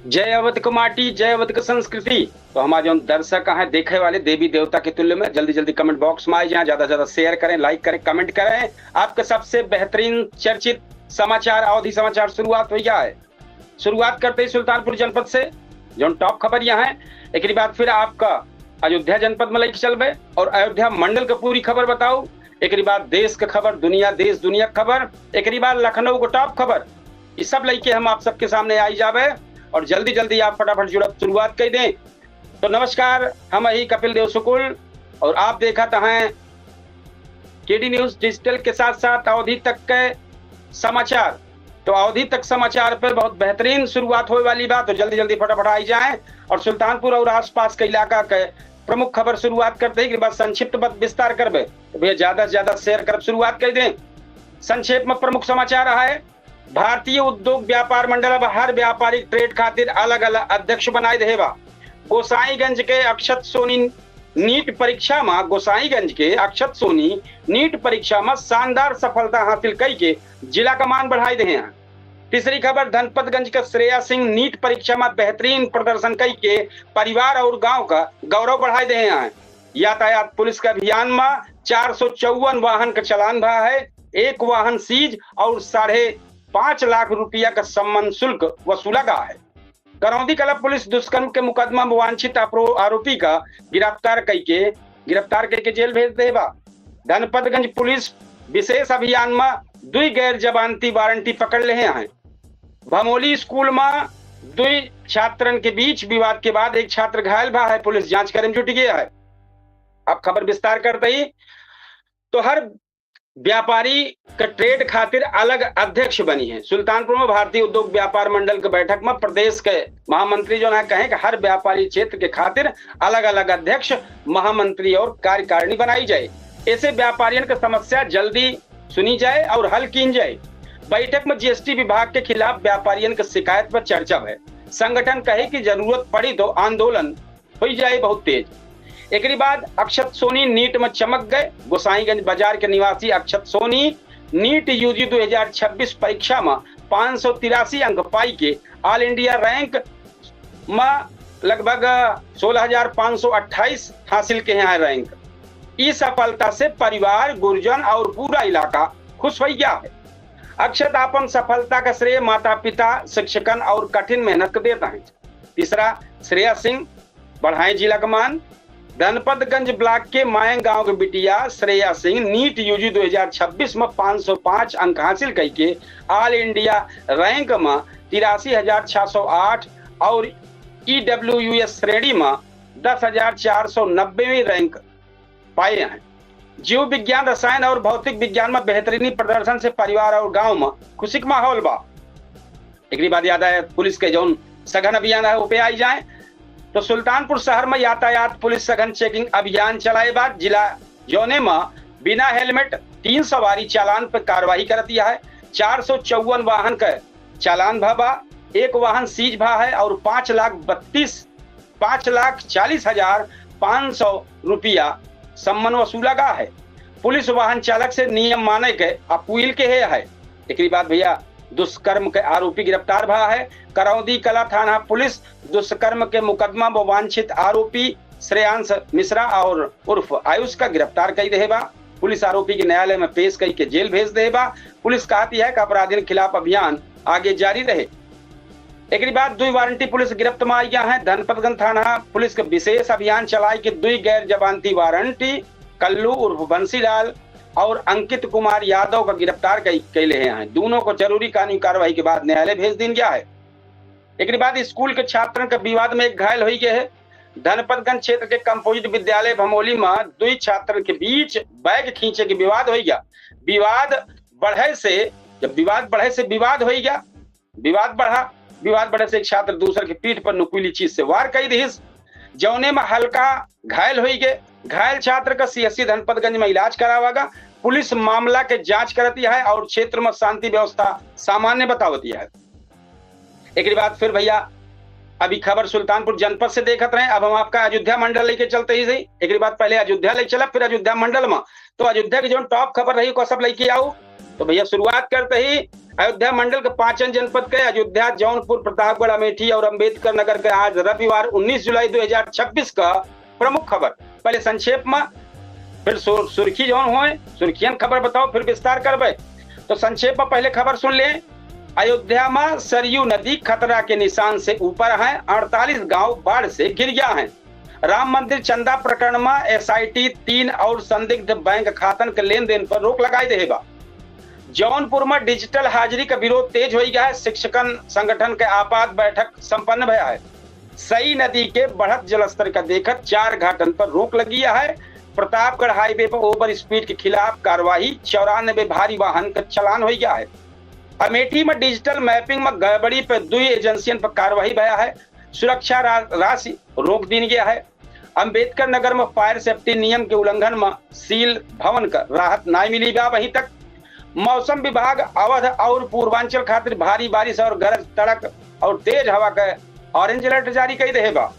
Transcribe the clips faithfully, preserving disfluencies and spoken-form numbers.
जय अवध क माटी, जय अवध क संस्कृति। तो हमार जौन दर्शक हैं, देखे वाले, देवी देवता के तुल्य में, जल्दी जल्दी comment box में आइ जाएँ, ज्यादा से ज्यादा share करें, like करें, comment करें। आपके सबसे बेहतरीन चर्चित समाचार, अवधी समाचार शुरुआत होइ गया है। शुरुआत करते ही सुल्तानपुर जनपद से, जौन top खबर यहाँ है। एकरी बाद फिर आपका अयोध्या जनपद में लइके चलबे और अयोध्या मंडल क पूरी खबर बताऊ। एकरी बाद देश क खबर, दुनिया, देश दुनिया क खबर। एकरी बाद लखनऊ क top खबर। ई सब लइके हम आप सबके सामने आइ जाबे और जल्दी जल्दी आप फटाफट जुड़ब शुरुआत कइ दें। तो नमस्कार, हमहीं कपिल देव शुक्ल और आप देखत हैं केडी न्यूज डिजिटल के साथ साथ अवधी तक के समाचार। तो अवधी तक समाचार पे बहुत बेहतरीन शुरुआत होए वाली बा, तो जल्दी जल्दी फटाफट आइ जाएँ और सुल्तानपुर और आसपास के इलाका के प्रमुख खबर शुरुआत करते ही, एकरी बाद संक्षिप्त बत-, विस्तार करबे। तो भइया, ज्यादा से ज्यादा share करब शुरुआत कइ दें। संक्षेप में प्रमुख समाचार है, भारतीय उद्योग व्यापार मंडल अब हर व्यापारिक trade खातिर अलग-अलग अध्यक्ष बनाइ देहे बा। गोसाईगंज के अक्षत सोनी NEET परीक्षा मा, गोसाईगंज के अक्षत सोनी NEET परीक्षा मा शानदार सफलता हासिल कइके जिला क मान बढ़ाइ देहे हैं। तीसरी खबर, धनपतगंज क श्रेया सिंह NEET परीक्षा मा बेहतरीन प्रदर्शन कइके परिवार और गांव क गौरव बढ़ाइ देहे हैं। यातायात पुलिस के अभियान मा चार सौ चौवन वाहन क चालान भा है, एक वाहन seize और साढ़े पाँच लाख रुपया क सम्मान शुल्क वसूला गा है। करौंदी कला पुलिस दुष्कर्म के मुकदमा में वांछित अपरो-, आरोपी का गिरफ्तार कइके, गिरफ्तार कइके जेल भेज देहे बा। धनपतगंज पुलिस विशेष अभियान मा दुई गैर जमानती वारंटी पकड़ लेहे हैं। भमोली स्कूल मा दुई छात्रन के बीच विवाद के बाद एक छात्र घायल भा है, पुलिस जांच करे में जुटि गया है। अब खबर विस्तार करते ही, तो हर व्यापारी क trade खातिर अलग अध्यक्ष बनी है। सुल्तानपुर में भारतीय उद्योग व्यापार मंडल के बैठक में प्रदेश के महामंत्री जौन है कहें कि हर व्यापारी क्षेत्र के खातिर अलग-अलग अध्यक्ष, महामंत्री और कार्यकारिणी बनाई जाए। ऐसे व्यापारियन क समस्या जल्दी सुनी जाए और हल कीन जाए। बैठक में GST विभाग के खिलाफ व्यापारियन क शिकायत पर चर्चा भए। संगठन कहे कि जरूरत पड़ी तो आंदोलन होइ जाए बहुत तेज। एकरी बाद अक्षत सोनी NEET में चमक गए। गोसाईगंज बाजार के निवासी अक्षत सोनी NEET UG दो हजार छब्बीस परीक्षा में पाँच सौ तिरासी अंक पाइके all India rank में लगभग सोलह हजार पाँच सौ अट्ठाईस हासिल किहे हैं rank। ई सफलता से परिवार, गुरुजन और पूरा इलाका खुश होइ गया है। अक्षत आपन सफलता क श्रेय माता पिता, शिक्षकन और कठिन मेहनत क देत हैं। तीसरा, श्रेया सिंह बढ़ाए जिला क मान। धनपतगंज block के मायंग गांव के बिटिया श्रेया सिंह NEET UG दो हजार छब्बीस में पाँच सौ पाँच अंक हासिल कइके all India rank में तिरासी हजार छह सौ आठ और EWS श्रेणी में दस हजार चार सौ नब्बेवीं rank पाए हैं। जीव विज्ञान, रसायन और भौतिक विज्ञान में बेहतरीनी प्रदर्शन से परिवार और गांव में खुशी क माहौल बा। एकरी बाद यातायात पुलिस के जौन सघन अभियान है, उपे आई जाए, तो सुल्तानपुर शहर में यातायात पुलिस सघन checking अभियान चलाए बा। जिला जौने में बिना helmet तीन सवारी चालान पर कार्रवाई करती है। चार सौ चौवन वाहन के चालान भा बा, एक वाहन seize भा है और पाँच लाख बत्तीस, पाँच लाख चालीस हजार पाँच सौ रुपया सम्मन वसूला गा है। पुलिस वाहन चालक से नियम माने के अपील किहे है। एकरी बाद भइया, दुष्कर्म के आरोपी गिरफ्तार भा है। करौंदी कला थाना पुलिस दुष्कर्म के मुकदमा में वांछित आरोपी श्रेयांश मिश्रा और उर्फ आयुष का गिरफ्तार कइ देहे बा। पुलिस आरोपी के न्यायालय में पेश कइके जेल भेज देहे बा। पुलिस कहती है कि अपराधियन खिलाफ अभियान आगे जारी रहे। एकरी बाद दुई वारंटी पुलिस गिरफ्त में आइ गया है। धनपतगंज थाना पुलिस के विशेष अभियान चलाइके दुई गैर जमानती वारंटी कल्लू उर्फ बंसीलाल और अंकित कुमार यादव का गिरफ्तार कइ-, कइ लेहे हैं। दोनों को जरूरी कानूनी कार्रवाई के बाद न्यायालय भेज दीन गया है। एकरी बाद स्कूल के छात्रन के विवाद में एक घायल होइ गए है। धनपतगंज क्षेत्र के composite विद्यालय भमोली में दुई छात्रन के बीच बैग खींचे के विवाद होइ गया। विवाद बढ़े से, जब विवाद बढ़े से विवाद होइ गया, विवाद बढ़ा, विवाद बढ़े से एक छात्र दूसर के पीठ पर नुकीली चीज से वार कइ दिहिस, जौने में हल्का घायल होइ गए। घायल छात्र का CHC धनपतगंज में इलाज करावा गा। पुलिस मामला के जांच करती है और क्षेत्र में शांति व्यवस्था सामान्य बतावती है। एकरी बाद फिर भइया, अभी खबर सुल्तानपुर जनपद से देखत रहे, अब हम आपका अयोध्या मंडल लेके चलते ही सही। एकरी बाद पहले अयोध्या लेके चला, फिर अयोध्या मंडल में। तो अयोध्या की जौन top खबर रही, ओका सब लेके आऊ। तो भैया, शुरुआत करते ही अयोध्या मंडल के पांचन जनपद के अयोध्या, जौनपुर, प्रतापगढ़, अमेठी और अंबेडकर नगर के आज रविवार उन्नीस जुलाई दो हज़ार छब्बीस का प्रमुख खबर। पहले संक्षेप में, फिर सुर-, सुर्खी जौन होए, सुर्खियन खबर बताओ, फिर विस्तार करबे। तो संक्षेप में पहले खबर सुन ले। अयोध्या में सरयू नदी खतरा के निशान से ऊपर है, अड़तालीस गांव बाढ़ से घिर गया है। राम मंदिर चंदा प्रकरण में एसआईटी तीन और संदिग्ध बैंक खातन के लेन देन पर रोक लगाई देहे बा। जौनपुर में डिजिटल हाजिरी का विरोध तेज होइ गया है। शिक्षकन संगठन के आपात बैठक संपन्न भया है। सई नदी के बढ़त जलस्तर का देखत चार घाटन पर रोक लगी है। प्रतापगढ़ हाईवे पर ओवर स्पीड के खिलाफ कार्रवाई, चौरानबे भारी वाहन का चालान होइ गया है। अमेठी में डिजिटल मैपिंग में गड़बड़ी पर दुई एजेंसियन पर कार्रवाई भया है। सुरक्षा रा-, राशि रोक दीन गया है। अंबेडकर नगर में फायर सेफ्टी नियम के उल्लंघन में सील भवन का राहत नाय मिली बा अभी तक। मौसम विभाग अवध और पूर्वांचल खातिर भारी बारिश और गरज तड़क और तेज हवा का ऑरेंज अलर्ट जारी कई देहे बा।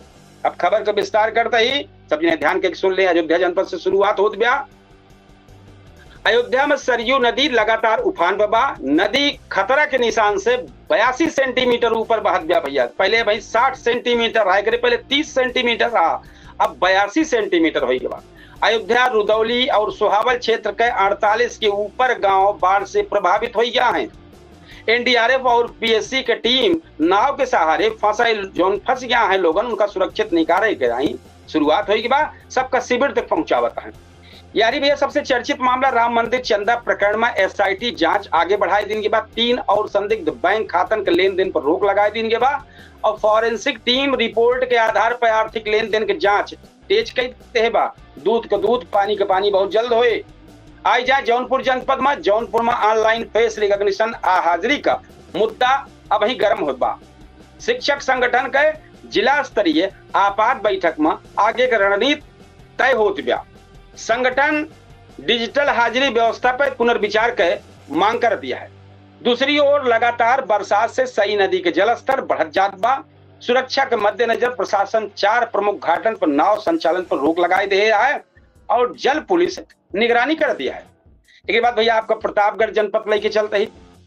अब खबर का विस्तार करते ही सब जने ध्यान के सुन ले। अयोध्या जनपद से शुरुआत होत बा। अयोध्या में सरयू नदी लगातार उफान पर बा। नदी खतरा के निशान से बयासी सेंटीमीटर ऊपर बहत बा भैया। पहले भाई साठ सेंटीमीटर रहा, एकरे पहले तीस सेंटीमीटर रहा, अब बयासी सेंटीमीटर होइ गया। अयोध्या, रुदौली और सोहावल क्षेत्र के अड़तालीस के ऊपर गांव बाढ़ से प्रभावित होइ गया है। एनडीआरएफ और पीएससी के टीम नाव के सहारे फंसाइल, जौन फंस गया है लोगन, उनका सुरक्षित निकाले के आई शुरुआत होइ गई बा। सबका शिविर तक पहुंचावत है। यारी भैया, सबसे चर्चित मामला राम मंदिर चंदा प्रकरण में एसआईटी जांच आगे बढ़ाए दीन के बाद तीन और संदिग्ध बैंक खातन के लेन देन पर रोक लगाए दीन के बाद और फॉरेंसिक टीम रिपोर्ट के आधार पर आर्थिक लेन देन के जांच तेज कई देहे बा। दूध का दूध, पानी का पानी बहुत जल्द होए। आई जाए जौनपुर जनपद में, जौनपुर में ऑनलाइन फेस रिकॉग्निशन आ हाजिरी का मुद्दा अबही गर्म होत बा। शिक्षक संगठन के जिला स्तरीय आपात बैठक में आगे के रणनीति तय होत बा। संगठन डिजिटल हाजिरी व्यवस्था पर पुनर्विचार के मांग कर दिया है। दूसरी ओर लगातार बरसात से सई नदी के जलस्तर बढ़त जात बा। सुरक्षा के मद्देनजर प्रशासन चार प्रमुख घाटन पर नाव संचालन पर रोक लगाए दे है और जल पुलिस निगरानी कर दिया है। एक बात भैया, आपका प्रतापगढ़ जनपद लेके चलते ही,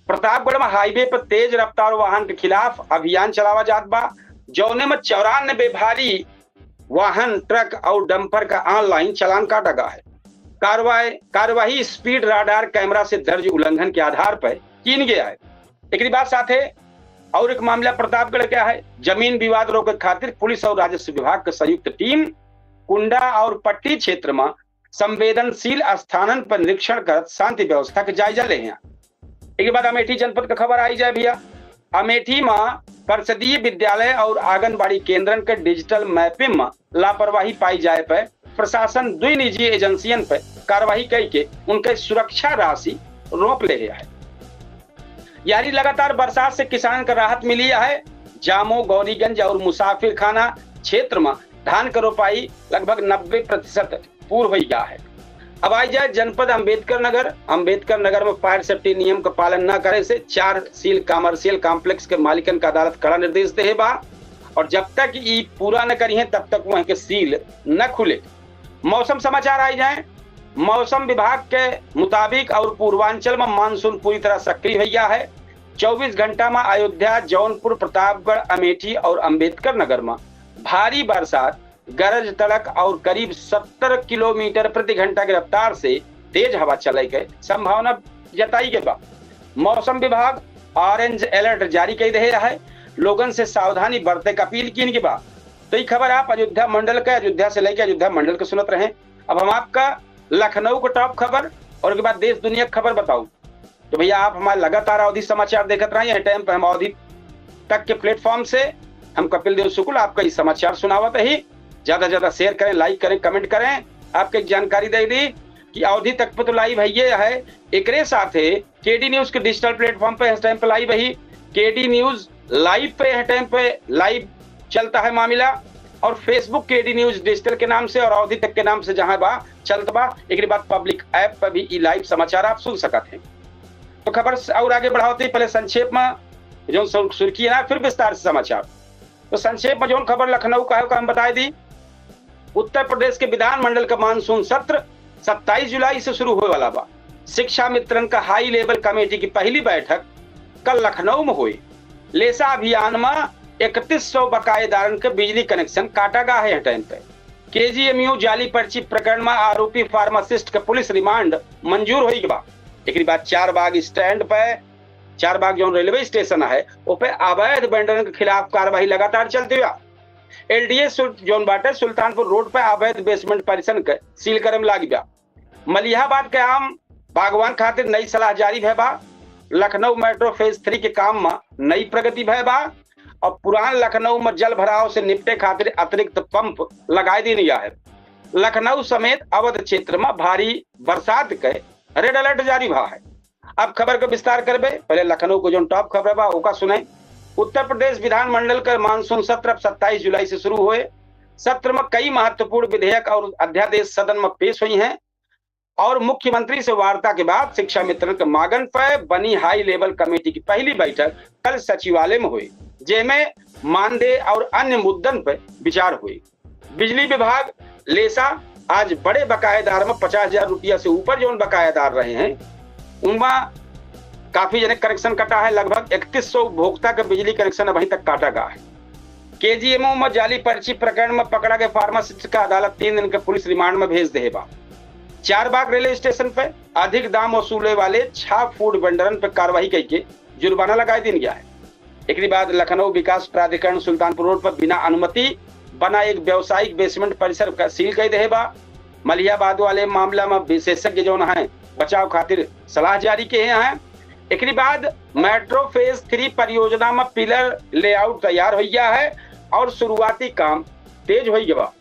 प्रतापगढ़ में हाईवे पर तेज रफ्तार वाहन के खिलाफ अभियान चलावा जात बा, जौने में चौरानबे भारी वाहन, ट्रक और डंपर का ऑनलाइन चालान काटा गया है। कार्रवाई, कार्यवाही स्पीड राडार कैमरा से दर्ज उल्लंघन के आधार पर कीन गया है। एकरी बाद साथे और एक मामला प्रतापगढ़ का है। जमीन विवाद रोके खातिर पुलिस और राजस्व विभाग के संयुक्त टीम कुंडा और पट्टी क्षेत्र में संवेदनशील स्थानन पर निरीक्षण करत शांति व्यवस्था के जायजा ले हैं। एक बाद अमेठी जनपद का खबर आई जाए भैया। अमेठी में परिषदीय विद्यालय और आंगनबाड़ी केंद्रन के डिजिटल मैपिंग में लापरवाही पाई जाए पर प्रशासन दुई निजी एजेंसियन पर कार्रवाई कई के उनके सुरक्षा राशि रोक ले है। यारी लगातार बरसात से किसानन का राहत मिली है। जामो, गौरीगंज और मुसाफिर खाना क्षेत्र में धान का रोपाई लगभग नब्बे प्रतिशत पूर होइ गया है। अब आई जाए जनपद अम्बेडकर नगर। अम्बेडकर नगर में फायर सेफ्टी नियम का पालन न करे से चार सील कमर्शियल कॉम्प्लेक्स के मालिकन का अदालत कड़ा निर्देश देहे बा और जब तक ई पूरा न करिहें तब तक वहीं के सील न खुले। मौसम समाचार आई जाए। मौसम विभाग के मुताबिक और पूर्वांचल में मानसून पूरी तरह सक्रिय होइ गया है। चउबीस घंटा में अयोध्या, जौनपुर, प्रतापगढ़, अमेठी और अम्बेडकर नगर में भारी बरसात, गरज तड़क और करीब सत्तर किलोमीटर प्रति घंटा की रफ्तार से तेज हवा चले के संभावना जताई गई बा। मौसम विभाग ऑरेंज अलर्ट जारी कई देहे है, लोगन से सावधानी बरते के अपील कीन गई बा। तो ई खबर आप अयोध्या मंडल के, अयोध्या से लेके अयोध्या मंडल के सुनत रहे। अब हम आपका लखनऊ का टॉप खबर और के बाद देश दुनिया की खबर बताऊ। तो भैया, आप हमारे लगातार अवधी समाचार देखत रहे। यह टाइम पे हम अवधी तक के प्लेटफॉर्म से हम कपिल देव शुक्ल आपका ई समाचार सुनावत ही। ज्यादा ज्यादा शेयर करें, लाइक करें, कमेंट करें। आपके एक जानकारी दे दी कि अवधी तक पे तो लाइव है ये है, एकरे साथे केडी न्यूज के डिजिटल प्लेटफॉर्म पे इस टाइम पे लाइव है। केडी न्यूज लाइव पे यह टाइम पे लाइव चलता है मामला, और Facebook केडी न्यूज डिजिटल के नाम से और अवधी तक के नाम से जहां बा चलत बा। एक बाद पब्लिक ऐप पर भी ई लाइव समाचार आप सुन सकत हैं। तो खबर से और आगे बढ़ावते ही पहले संक्षेप में जो सुर-, सुर्खी है ना, फिर विस्तार से समाचार। तो संक्षेप में जो खबर लखनऊ का है, ओका हम बताए दी। उत्तर प्रदेश के विधानमंडल का मानसून सत्र सत्ताईस जुलाई से शुरू होए वाला बा। शिक्षा मित्रन का हाई लेवल कमेटी की पहली बैठक कल लखनऊ में हुई। लेसा अभियान में इकतीस सौ बकायेदारन के बिजली कनेक्शन काटा गा है टाइम पे। केजीएमयू जाली पर्ची प्रकरण में आरोपी फार्मासिस्ट के पुलिस रिमांड मंजूर होई बा। एकरी बाद चार बाग स्टैंड पे, चार बाग जौन रेलवे स्टेशन है, ओ पे अवैध वेंडरन के खिलाफ कार्रवाई लगातार चलती बा। एलडीए सुल-, जौन बाटे सुल्तानपुर रोड पे अवैध बेसमेंट परिसर के सील करे में लागी बा। मलिहाबाद के आम बागवान खातिर नई सलाह जारी भय बा। लखनऊ मेट्रो फेज थ्री के काम में नई प्रगति भय बा और पुरान लखनऊ में जल भराव से निपटे खातिर अतिरिक्त पंप लगाए देनी है। लखनऊ समेत अवध क्षेत्र में भारी बरसात के रेड अलर्ट जारी भा है। अब खबर के विस्तार करबे, पहले लखनऊ को जौन टॉप खबर बा ओका सुने। उत्तर प्रदेश विधानमंडल का मानसून सत्र अब सत्ताईस जुलाई से शुरू होए। सत्र में कई महत्वपूर्ण विधेयक और अध्यादेश सदन में पेश हुई हैं और मुख्यमंत्री से वार्ता के बाद शिक्षा मित्रन के मागन पर बनी हाई लेवल कमेटी की पहली बैठक कल सचिवालय में हुई, जेमे मानदेय और अन्य मुद्दन पर विचार हुई। बिजली विभाग लेसा आज बड़े बकायेदार में पचास हजार रुपया से ऊपर जौन बकायेदार रहे हैं, उनमें काफी जने कनेक्शन कटा है। लगभग इकतीस सौ उपभोक्ता के बिजली कनेक्शन अभी तक काटा गा है। केजीएमओ में जाली पर्ची प्रकरण में पकड़ा गए फार्मासिस्ट का अदालत तीन दिन के पुलिस रिमांड में भेज दे बा। चार बाग रेलवे स्टेशन पे अधिक दाम वसूले वाले छह फूड वेंडरन पे कार्रवाई करके जुर्माना लगाए दिन गया है। एकरी बाद लखनऊ विकास प्राधिकरण सुल्तानपुर रोड पर बिना अनुमति बना एक व्यावसायिक बेसमेंट परिसर का सील कर दे बा। मलिहाबाद वाले मामला में विशेषज्ञ जौन हैं बचाव खातिर सलाह जारी किए हैं। एकरी बाद मेट्रो फेज थ्री परियोजना में पिलर लेआउट तैयार हो गया है और शुरुआती काम तेज हो गया बा।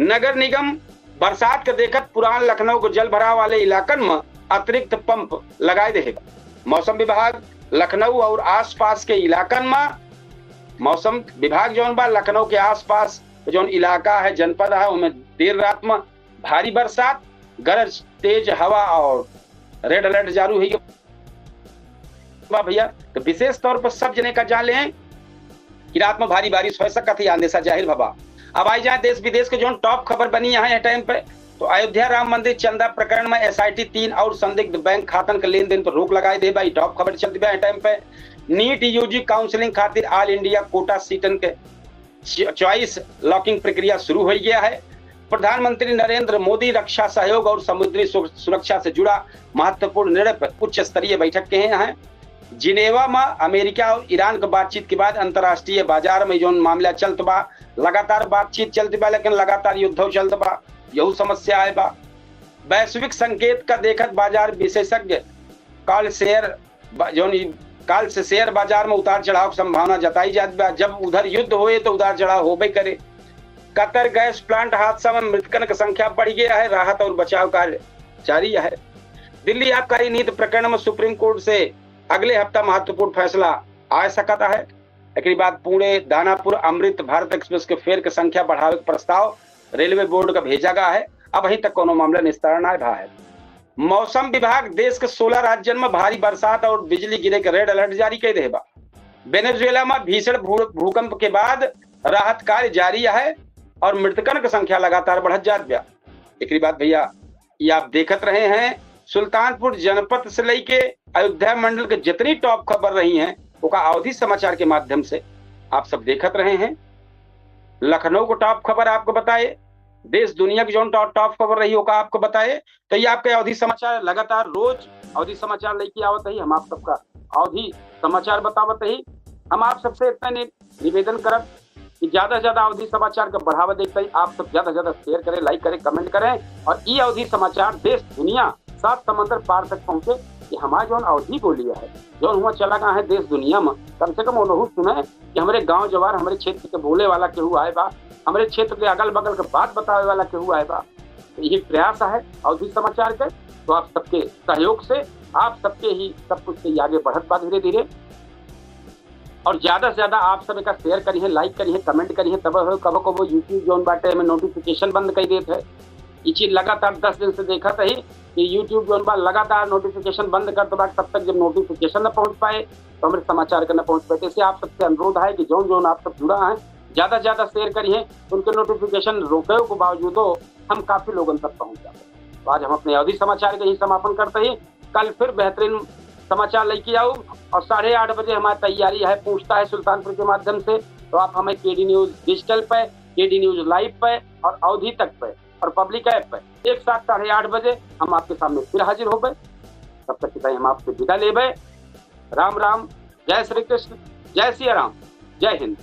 नगर निगम बरसात के देखत पुरान लखनऊ के जल भराव वाले इलाकन में अतिरिक्त पंप लगाए दे बा। मौसम विभाग लखनऊ और आसपास के इलाकन में, मौसम विभाग जौन बा लखनऊ के आसपास जौन इलाका है, जनपद है, उनमें देर रात में भारी बरसात, गरज, तेज हवा और रेड अलर्ट जारी हुई बा भैया। तो विशेष तौर पर सब जने का जान लें कि रात में भारी बारिश हो सकत है, अंदेशा जाहिर भवा। अब आई जाए देश विदेश के जौन टॉप खबर बनी यहाँ है टाइम पे, तो अयोध्या राम मंदिर चंदा प्रकरण में एसआईटी तीन और संदिग्ध बैंक खातन के लेन देन पर रोक लगाए दे बा। ई टॉप खबर चलती बा टाइम पे। नीट यूजी काउंसलिंग खातिर ऑल इंडिया कोटा सीटन के च-, चॉइस लॉकिंग प्रक्रिया शुरू हो गया है। प्रधानमंत्री नरेंद्र मोदी रक्षा सहयोग और समुद्री सु-, सुरक्षा से जुड़ा महत्वपूर्ण निर्णय पर उच्च स्तरीय बैठक के हैं। जिनेवा में अमेरिका और ईरान के बातचीत के बाद अंतर्राष्ट्रीय बाजार में जौन मामला चलत बा, लगातार बातचीत चलत बा, लेकिन लगातार युद्ध चलत बा, यहू समस्या आए बा। वैश्विक संकेत का देखत बाजार विशेषज्ञ काल शेयर बा-, जौन ई काल से शेयर बाजार में उतार चढ़ाव की संभावना जताई जात बा। जब उधर युद्ध होए तो उतार चढ़ाव होबे करे। कतर गैस प्लांट हादसा में मृतकन की संख्या बढ़ गया है, राहत और बचाव कार्य जारी है। दिल्ली आबकारी नीति प्रकरण में सुप्रीम कोर्ट से अगले हफ्ता महत्वपूर्ण फैसला आ सकत है। एकरी बाद पुणे दानापुर अमृत भारत एक्सप्रेस के फेर के संख्या बढ़ावे के प्रस्ताव रेलवे बोर्ड का भेजा गया है। अबहीं तक कोनो मामला निस्तारण ना भा है। मौसम विभाग देश के सोलह राज्यन में भारी बरसात और बिजली गिरे के रेड अलर्ट जारी कर दे बा। वेनेजुएला में भीषण भू-, भूकंप के बाद राहत कार्य जारी है और मृतकन की संख्या लगातार बढ़त जात बा। एकरी बाद भैया, ये आप देखत रहे हैं सुल्तानपुर जनपद से लेके अयोध्या मंडल के जितनी टॉप खबर रही हैं, ओका अवधी समाचार के माध्यम से आप सब देखत रहे हैं। लखनऊ को टॉप खबर आपको बताए, देश दुनिया की जौन टॉप, टॉप खबर रही ओका आपको बताए। तो ये आपके अवधी समाचार, लगातार रोज अवधी समाचार लेके आवत ही। हम आप सबका अवधी समाचार बतावत ही। हम आप सबसे इतना नि-, निवेदन करब कि ज्यादा से ज्यादा अवधी समाचार का बढ़ावा देखते ही आप सब ज्यादा से ज्यादा शेयर करें, लाइक करें, कमेंट करें और ये अवधी समाचार देश दुनिया सात समंदर पार तक पहुंचे कि हमारा जौन अवधी बोली है, जौन हुआ चला गया है देश दुनिया में, कम से कम वो लोग सुने कि हमारे गांव जवार, हमारे क्षेत्र के बोले वाला केहू आए बा, हमारे क्षेत्र के अगल बगल के बात बतावे वाला केहू आए बा। तो यही प्रयास है अवधी समाचार के। तो आप सबके सहयोग से, आप सबके ही सब कुछ से ये आगे बढ़त बा धीरे धीरे। और ज्यादा से ज्यादा आप सब एका शेयर करिहें, लाइक करिहें, कमेंट करिहें, तब हो कबो कबो YouTube जौन बाटे हमें नोटिफिकेशन बंद कर देत है। ये चीज लगातार दस दिन से देखत ही कि YouTube जौन बा लगातार नोटिफिकेशन बंद करत बा, तब तक जब नोटिफिकेशन न पहुंच पाए तो हमारे समाचार का न पहुंच पाए। तो इससे आप सबसे अनुरोध है कि जौन जौन आप सब जुड़ा हैं, ज्यादा से ज्यादा शेयर करिहें, उनके नोटिफिकेशन रोके के बावजूदो हम काफी लोगन तक पहुंच जाते हैं। तो आज हम अपने अवधी समाचार के ही समापन करते ही कल फिर बेहतरीन समाचार लेके आउब। और साढ़े आठ बजे हमारी तैयारी है, पूछता है सुल्तानपुर के माध्यम से। तो आप हमें केडी न्यूज डिजिटल पे, केडी न्यूज लाइव पे और अवधी तक पे और पब्लिक ऐप पे एक साथ साढ़े आठ बजे हम आपके सामने फिर हाजिर होबे। तब तक के ताई हम आपसे विदा लेबे। राम राम, जय श्री कृष्ण, जय सिया राम, जय हिंद।